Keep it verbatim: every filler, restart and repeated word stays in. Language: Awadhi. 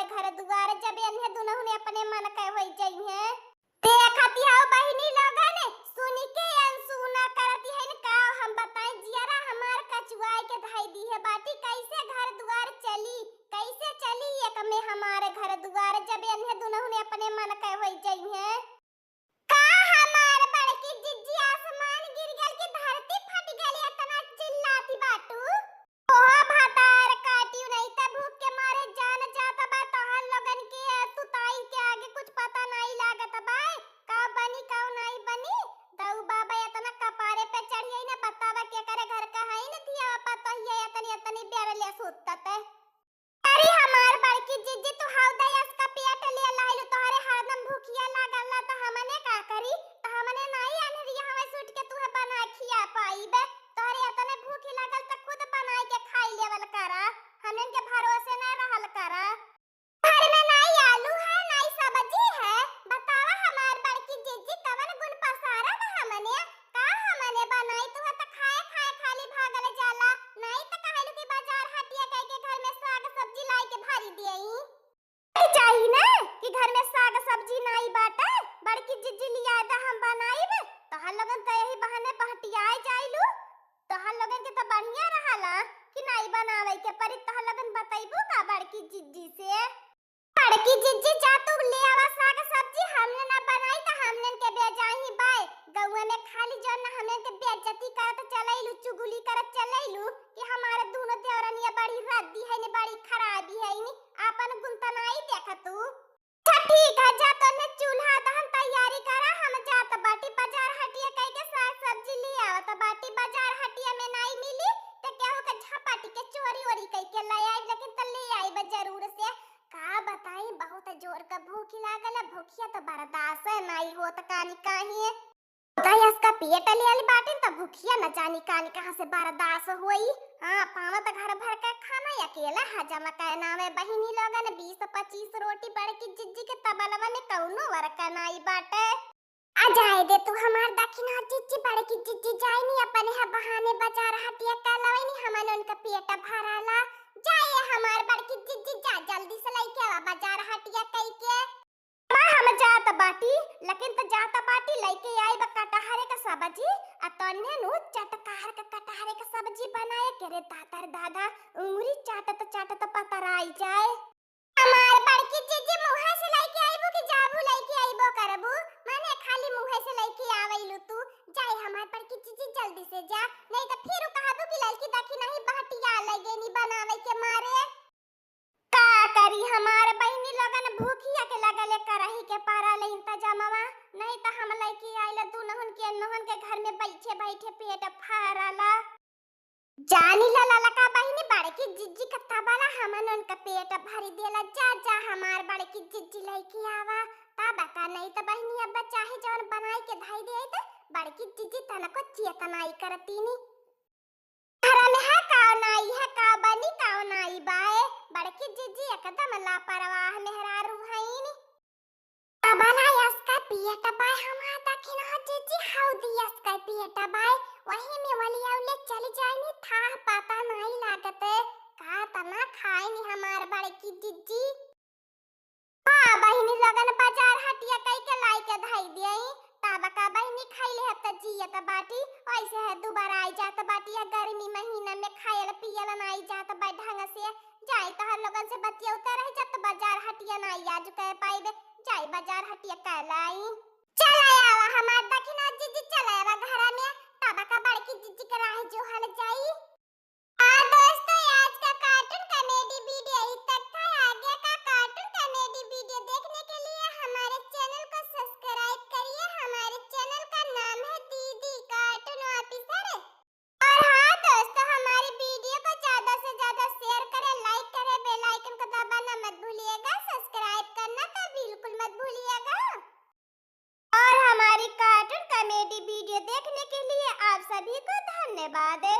घर दुआर, जब एन्हे दुनहुन अपने मन के होई जइहें। देखती हौ बहिनी लोगन, सुनि के अनसुना करती है न का, हम बताई जियरा हमार कचुआई के धई दिहे बाटी, कैसे घर दुआर चली, कैसे चली एक में हमार घर दुआर, जब एन्हे दुनहुन अपने मन के होई जइहें। का हमार बड़की जिज्जी, आसमान गिर गल कि धरती फट गल, एतना चिल्लाती बाटू? ओहो भतार काटियो नहीं त भूख के मारे जान जात बा। तोहन लोगन के सुताई के आगे कुछ पता नहीं लागत बा। का बनी, का नहीं बनी? दऊ बाबा एतना कपारे पे चढ़िए न, बतावा केकरे घर का है न धिया पतोहिया एतनी, एतनी बेर ले सुतत। अरे हमार बड़की जिज्जी, तू हौदा यस का पेट ले लाइलू, तोहरे हरदम भूखिया लागल ला, त हमने का करी? त हमने नाई अनहरिया हवे सूट के तुहे बना खिया पाइबे। तोहरे एतने भूख लागल त खुद बनाई के खाई लेवल करा, हमन के भरोसे ना रहल करा। घर में नाई आलू है, नाई सब्जी है, बतावा हमार बड़की जिज्जी, कवन गुण पसारा बा हमने? का हमने बनाई, तुहे त खाए खाए खाली भागल जाला, नाई त कहलू कि बाजार हटिया कई के घर में साग सब्जी लाई के भरी देई। चाही ना कि घर में साग सब्जी नाई बाटे, बड़की जिज्जी लिया दा हम बनाइब। तोहर लोगन त यही बहाने बहटियाए जाइलू। तोहर लोगन के त बढ़िया रहला कि नाई बनावे के परी। तोहर लोगन बतैबू का बड़की जिज्जी से? बड़की जिज्जी जा तू ले आवा साग सब्जी, हमने ना बनाई त हमने के बेजाही बाय। गौवा में खाली जौन ना हमने के बेइज्जती करत चलैलू, चुगली करत चलैलू कि हमारे दोनों देवरनिया बड़ी रद्दी है नी, बड़ी खराबी है नी, आपन गुण त नाई देखतू। अच्छा ठीक है, जा तने चूल्हा दहन तैयारी करा, हम जात बाटी बाजार हटिया कई के साग सब्जी ले आवत बाटी। बाजार हटिया में नाई मिली त केहू के झपट के चोरी ओरी कई के ले आई, लेकिन त ले आई बा जरूर से। का बताई, बहुत जोर का भूख लागल है, भूखिया त बर्दाश्त नाई होत कानी काहे। गैस का पेट ले आली बाटिन त भूखिया न जानी कानी कहाँ से बर्दाश्त होई। हाँ, पावत घर भर के खाना अकेले हजम करे नावे बहिनी लोगन, बीस पच्चीस रोटी बड़की जिज्जी के तबलवा में कौनो वर्क नाई बाटे। आ जाए दे तू हमार दखिना जिज्जी, बड़की जिज्जी जाइनी अपने ह बहाने बाजार हटिया कर लवैनी, हमन उनका पेट भराला। जाए हमार बड़की जिज्जी, जा जल्दी से लइके आवा बाजार हटिया कई के। माँ, हम जात बाटी, लेकिन त जात बाटी, लइके आइब कटहरे क सब्जी, आ तन्ने नु चटकार क कटहरे क सब्जी बनाए के रे दादा रे दादा, उंगरी चाटत चाटत पतराई जाए। हमार बड़की जिज्जी, मुँहे से लइके आइबू कि जाबू लइके आइबो करबू? माने खाली मुँहे से लइके आवेलू तू। जाए हमार बड़की जिज्जी, जल्दी से जा, नहीं त फिर कहबू कि लइकी देखी नहीं बहटिया लगे नी बनावे के मारे। का करी हमार बहिनी लोगन, भूखिया के लगले करही के पारा ले इंतजामवा, नहीं त हम लइके आइला दुनहुन के नोहन के घर में बैठे बैठे पेट फाराला। जानी ला ललका बहिनी, बड़की जिज्जी का तबला हमन उनका पेट भरी देला। जा जा हमार बड़की जिज्जी लइके आवा, तब का नहीं त बहिनी अब चाहे जवन बनाई के धई दे त बड़की जिज्जी तनको चेतनाई करतीनी। घर में है का नाई है, का बनी का नाई बाए। बड़की जिज्जी एकदम लापरवाह मेहरारू हईन। तबला यस का पियट बाए हमार दखिना जिज्जी, हौदी यस का पियट बाए। वही में वलियौले चली जाइनी, थाह पता नाई लागते। का तना खाइनी हमार बड़की जिज्जी। हाँ बहिनी लोगन, बाजार हटिया कई के लाई के धई दियई, तब का बहिनी खइले हब त जियत बाटी, वैसे है दुबारा आई जात बाटी, या गर्मी महीना में खायल पियल नाई जात बा ढंग से। जाई तहर लोगन से बतियौते रह जात, बाजार हटिया नाई आज कह पाइबे, जाई बाजार हटिया कह लाई। चल आवा हमार दखिना जिज्जी, चल आवा घरा में, तब का बड़की जिज्जी के राह जो हल जाई। हाँ दोस्तों, आज का cartoon comedy video यहीं तक था। आगे का cartoon comedy video देखने के लिए हमारे channel को subscribe करिए। हमारे channel का नाम है दीदी Cartoon Officer। और हाँ दोस्तों, हमारे video को ज्यादा से ज्यादा share करें, like करें, bell icon को दबाना मत भूलिएगा, subscribe करना तो बिल्कुल मत भूलिएगा। और हमारी cartoon comedy video देखने के लिए आप सभी को धन्यवाद।